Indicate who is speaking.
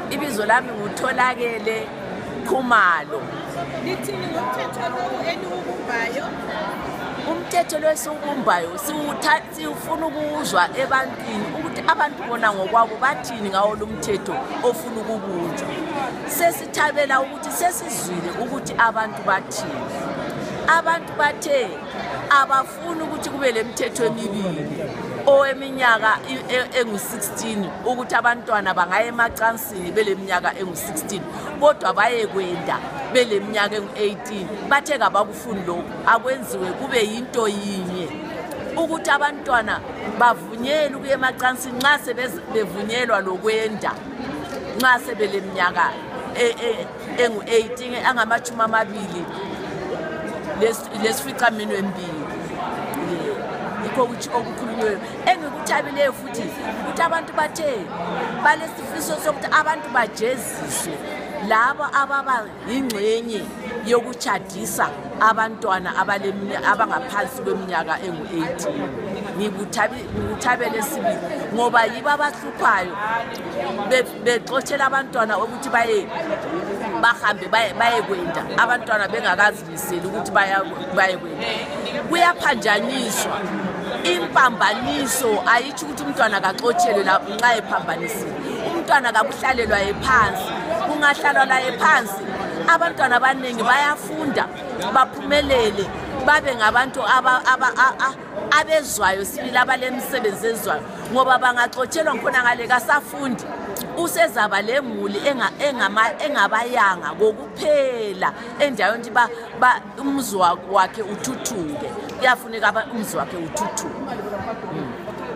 Speaker 1: Ibizo lami nguTholakele Khumalo.
Speaker 2: Lithini ngomthetho lo eniwubumbayo?
Speaker 1: Umthetho lwesubumbayo siwufuna ukuzwa ebantwini ukuthi abantu bona ngokwabo bathini ngawo lo mthetho ofuna ukubunjwa. Sesithabela ukuthi sesizwile ukuthi abantu bathini. Abantu bathe abafuni ukuthi kube lemthetho emibili oweminyaka engu-16 ukuthi abantwana bangaya emacansini beleminyaka engu-16 kodwa baye kwenda beleminyaka engu-18 bathe kabakufuni lokho akwenziwe kube yinto yinye ukuthi abantwana bavunyelwe ukuya emacansini nxa sebevunyelwa lokwenda nxa sebeleminyaka engu-18 angamachumi amabili lesificaminwembili. Yikho ukuthi okukhulunywayo engikuthabileyo futhi ukuthi abantu bathe balesifiso sokuthi abantu bajeziswe labo ababa yingxenye yokuchadisa abantwana abangaphansi kweminyaka engu-18. Ngikuthabele sibili ngoba yibo abahluphayo bexothela abantwana ukuthi bahambe baye kwenda abantwana bengakazimiseli ukuthi baye kwenda. Kuyaphanjaniswa impambaniso ayithi ukuthi umntwana akaxotshelwe lapho nxa ephambanisile. Umntwana akakuhlalelwa ephansi, kungahlalwa la ephansi abantwana abaningi bayafunda baphumelele babe ngabantu abezwayo sibili abalemisebenzi ezwayo ngoba bangaxotshelwa khona ngale kasafundi usezaba lemuli engabayanga kokuphela endaweni ukuthi umzi wakhe uthuthuke. Kuyafuneka umzi wakhe uthuthuke.